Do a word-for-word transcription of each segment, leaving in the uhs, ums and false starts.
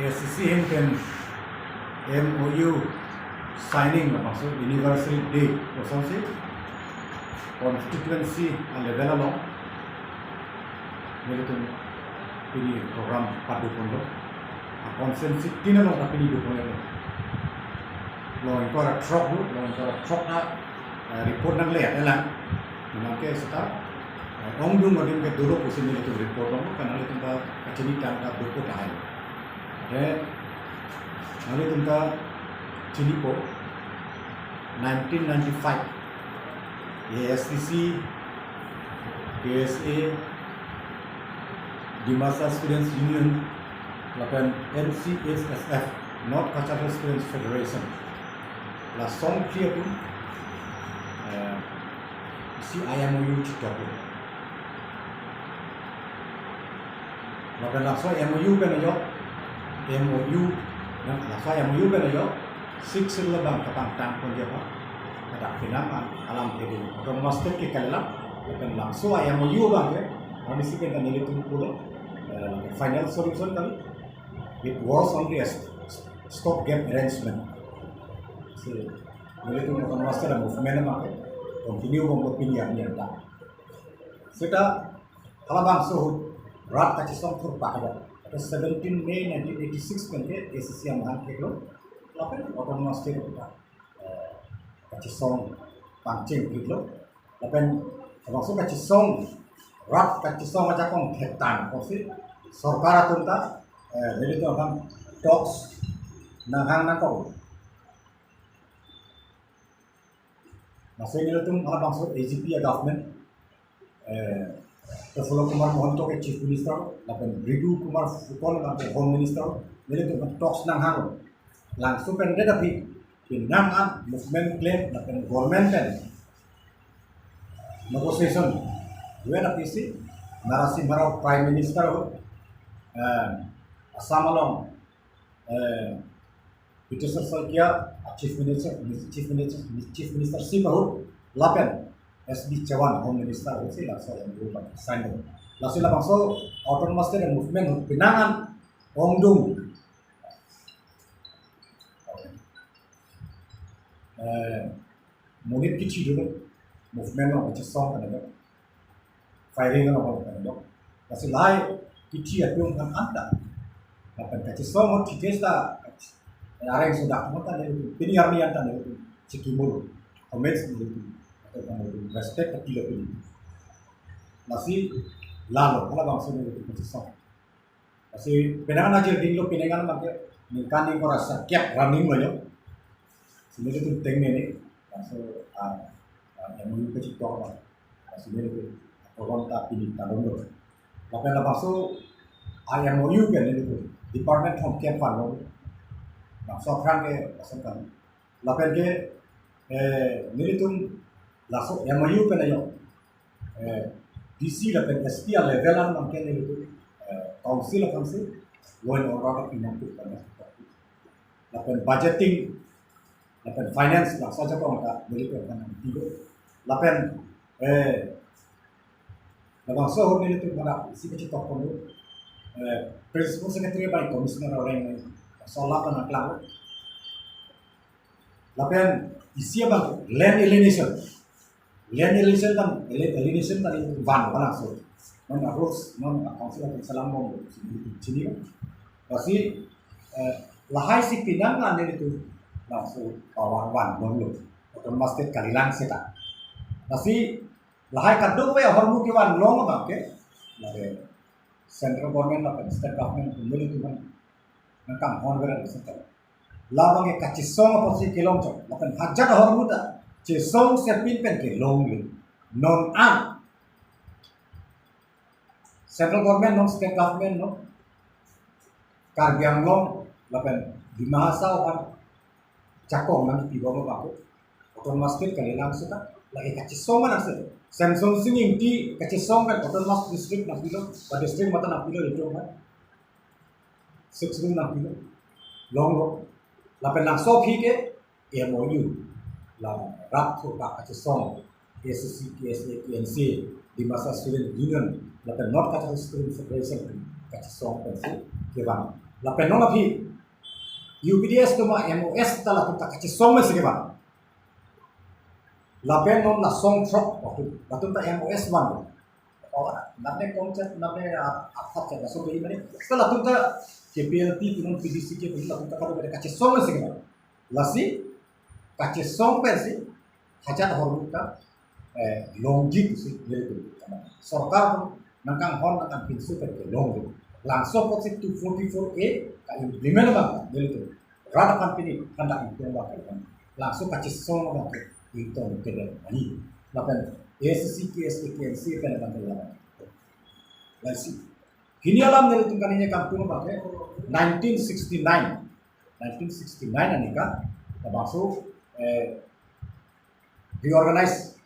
A S D C ahin pen M O U signing, maksud anniversary day kosonsi constituency a level along nelitum pini program padu ponlo. A constituency tin along ta pini do ponlo. Long ingkoi ra throk lo, long ingkoi ra throk na, eh, report nangle ate lang. Memang ke seta, eh, ongdung adim ke dolo pusi nelitum report long, karena nelitum ta kachini tang ta doko tahai. Ate, nelitum ta chinipo, nineteen ninety-five, A S D C, K S A, Dimasa Students Union, lapen N C S S F, North Cachar Hill Students Federation, la songphli atum, eh, isi I M O U chitoklo. Lapen laso M O U pen ajok, M O U, na, laso M O U pen ajok, Sixth Schedule abang kapangtang ponji aphan, hadak penang an alam kedo Autonomous State ke kalilang, lapen laso I M O U abang ke, kami si pen nelitum pulo, eh, final solution kali. It was only a st-, stop gap arrangement. So, nelitum Autonomous State movement abang ke continue bomlo pini arni anta. Seta halabangso ahut rat kachesong thurpak ada. Pada seventeen May nineteen eighty-six pen ke A S D C amahang keklo. Lapen Autonomous State kita, eh, kachesong pangcheng keklo. Lapen labangso kachesong, rat kachesong ajakong thektan kosi sorkar atum ta, eh, nelitum aphan talks nanghang nangkok. Lasi nelitum halabangso A G P a government, eh, Prafulla Kumar Mahanta ke Chief Minister, lapen Mridu Kumar Fullon ke Home Minister, nelitum talks nanghang. Labangso pen det aphi, penang an movement klem, lapen government pen negotiation, U N apisi, Narasimha Rao Prime Minister ahut, eh, Assam along, eh, Hitesh Saikia, Chief Minister, Chief Minister, Chief Minister si ahut, lapen S B Chauhan Home Minister ahutsi laso M O U abang sign. Lasi labangso Autonomous State movement ahut penang an ongdung, eh, monit kithi dolo, movement along kachesong kan ada, firing along kan ada. Lasi lahai kithi atum kan anta, lapen kachesong ahut kithi ta areng sudah, mata nelitum pini arni anta nelitum chikimul, comments nelitum, atau kan nelitum respect kati lo pini. Lasi lalo halabangso nelitum kachesong. Lasi penang an ajir dinglo, penang an abang ke ningkan ingkoi ra sirkep running lo yo. Lasi nelitum tengne ni, laso, ah, ah, M O U kachitok abang. Lasi nelitum program ta pini ta longlo. Lapen labangso I M O U ke nelitum department thomkep vanlo. Labangso aphrang ke lason kan. Lapen ke, eh, nelitum laso M O U pen ajok, eh, D C lapen S P a level an abang ke nelitum, eh, council aphansi law and order pinangkok pen, lapen budgeting, lapen finance, laso ajakong ta nelitum aphan nangpilo. Lapen, eh, labangso ahut nelitum pada isi kachitok ponlo, eh, Principal Secretary bai Commissioner areng, eh, sola pen nangklang. Lapen isi abang land alienation. Land alienation kan, ali-, alienation kan ini van, van langsung. Non harus, non council akan salam bom, sini, sini. Lasi, eh, lahai si penang an nelitum langsung power van bomlo. Autonomous State kalilang seta. Lasi lahai kadokave ahormu kevan long abang ke, lake central government lapen state government atum nelitum aphan nangkanghon veren seta. Labang ke kachesong apotsi kelong chot, lapen hajat ahormu ta chesong sepin pen kelongle. Non an central government non, state government non, Karbi Anglong lapen Dima Hasao aphan jakong nangpi bom abang ke Autonomous State kalilang seta, lake kachesong mana se. Semsonsing Ingti kachesong kan Autonomous District nangpilo, ba district mata nangpilo, itu kan. Sixth Schedule nangpilo. Longlo. Lapen laso aphi ke M O U, la rat thurpak kachesong, A S D C, K S A, K N C, Dimasa Student Union, lapen North Cachar Hill Student Federation kachesong pensi kevan. Lapen non aphi U P D S atum a-M O S ta latum ta kachesong mesi kevang. Lapen non la song throk atum, latum ta M O S vang. Oh, namne kongchet, namne a-, aphat chet, laso beri mane. Seta latum ta K P L T pu non P D C K pu non latum ta kadokave kachesong mesi kevang. Lasi kachesong pensi hajat ahormu ta, eh, longji pusi nelitum. Sorkar atum nangkanghon nangkanpinso pen ke longji. Langso apotsi two forty-four A ka-implement abang nelitum rat aphan pini tanda ingtung abang ke. Langso kachesong abang ke ingtung ke dei. Ani lapen A S D C, K S A, K N C pen abang ke labang. Lasi hini alam nelitum kaningje kangtung abang ke nineteen sixty-nine. Nineteen sixty-nine aningkan labangso, eh, reorganize,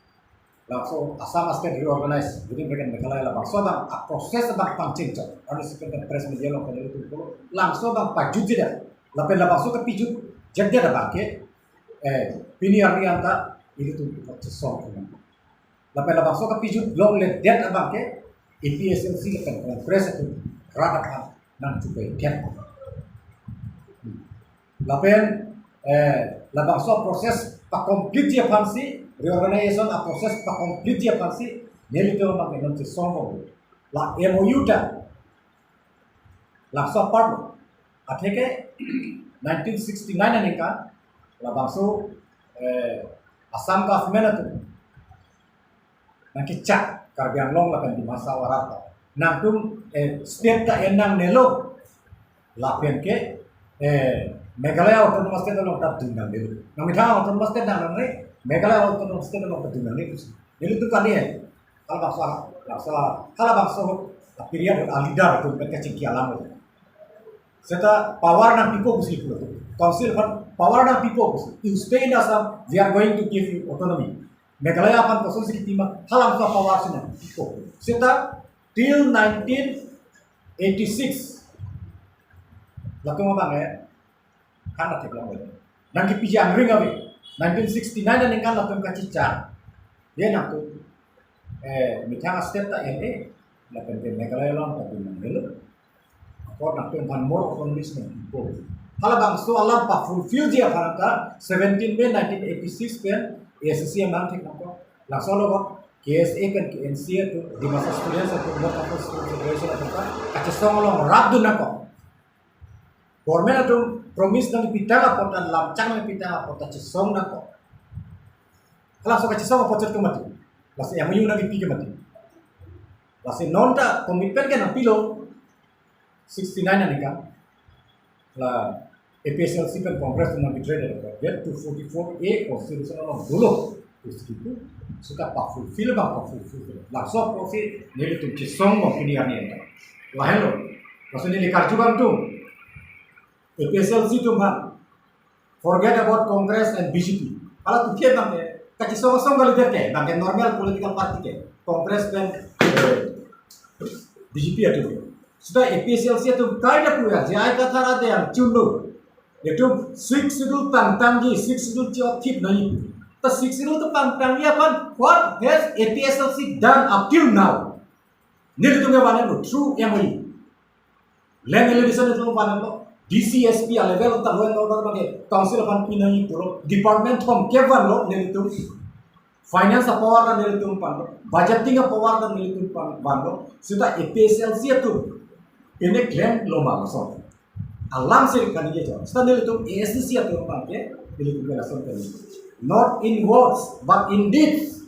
labangso Assam state reorganize within bracket Meghalaya, labangso abang a-process abang pangchengchot. Arni si pen press media along pen nelitum pulo, labangso abang pajutjedet. Lapen labangso kepajutjedet abang ke, eh, pini arni anta ilitum kachesong. Lapen labangso kepajut longledet abang ke A P H L C lapen Congress atum rat aphan nangchupaidet. Lapen, eh, labangso process pa-completeji aphansi, reorganization a-process pa-completeji aphansi nelitum abang ke non chesong bom. La M O U ta labangso apart lo. Atheke nineteen sixty-nine aningkan labangso, eh, Assam government atum nangkechak Karbi Anglong lapen Dima Hasao arat ta. Nangtum, eh, state ta en nangnelo. Lapen ke, eh, Meghalaya Autonomous State along ta dun nangnelo. Nangmethang Autonomous State nang nangne, Meghalaya Autonomous State along ta dun nangne pusi. Nelitum kani eh. Halabangso, halabangso, halabangso a-period a-leader atum pen kachingki alam. Seta power nangpipo pusi pulo. Council aphan power nangpipo pusi. You stay in Assam, we are going to give you autonomy. Meghalaya aphan kosonsi kipi ma, halabangso power si nangpipo. Seta till nineteen eighty-six latum abang eh, kan atik lang. Nangkipiji angring ave. Nineteen sixty-nine aningkan latum kachechak. Ye nangtum, eh, methang a-state ta en-e, lapen ke Meghalaya along ta dun nangnelo. Apot nangtum aphan more autonomy nangpipo. Halabangso alam pa-fulfillji aphan ta seventeen May nineteen eighty-six pen A S D C amang thek nangkok. Laso lo K S A pen K N C atum, Dimasa Students atum, North Central Students Federation atum ta kachesong along rapdun nangkok. Government atum promise nangpitang apot ta, lamchang nangpitang apot ta chesong nangkok. Halaso kachesong apot chot ke mati. Lasi M O U nangkipi ke mati. Lasi non ta commitment ke nangpilo sixty-nine aningkan. La A P H L C pen Congress nang betray de. Yet two forty-four A constitution along dolo. Seta pa-fulfill abang pa-fulfill. Laso apotsi nelitum chesong bom pini arni anta. Lahenlo. Laso neli karju abang atum, A P H L C atum aphan, forget about Congress and B J P. Halatum ke abang ke kachesong asong kalidet ke, abang ke normal political party ke, Congress pen, eh, B J P atum. Seta A P H L C atum kaita puya, J I Kathar ade angchunlo. Itum Sixth Schedule pangtangji, Sixth Schedule chi-othip nangji. Ta Sixth Schedule ta pangtangji aphan, what has A P H L C done up till now? Nelitum ke vanlo through M O U. Land alienation itum vanlo. D C S P a-level ta law and order abang ke council aphan pi nangji pulo. Department thomkep vanlo nelitum. Finance a-power ta nelitum vanlo. Budgeting a-power ta nelitum van-, vanlo. Seta A P H L C atum pine klemlo ma laso alam si kaningje chot. Seta nelitum A S D C atum abang ke nelitum ke lason kaningje. Not in words, but in deeds.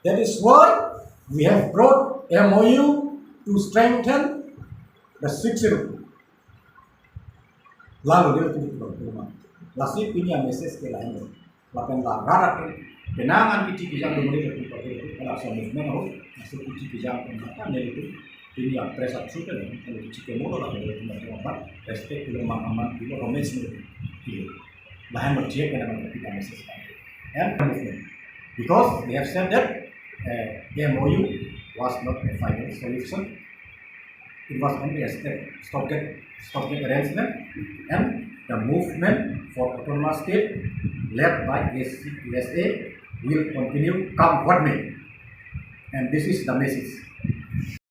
That is why we have brought M O U to strengthen the Sixth Schedule. Lalo nelitum ke, lasi pini a-message ke lahenlo. Lapen la rat atum penang an kithi kijang dumri atum pakai itu, kalau asal movement ho, masuk kithi kijang atum maka nelitum pini a-press atum ke, nelitum chike molo lapen nelitum atum apa, respect pilo, mang aman pilo, romes nelitum pilo. Lahenlo, chek ke naman kita message kan. And movement. Because they have said that, eh, M O U was not a final solution. It was only a step, stopgap, stopgap arrangement, and the movement for autonomous state led by A S D C, A S D C will continue come what may. And this is the message.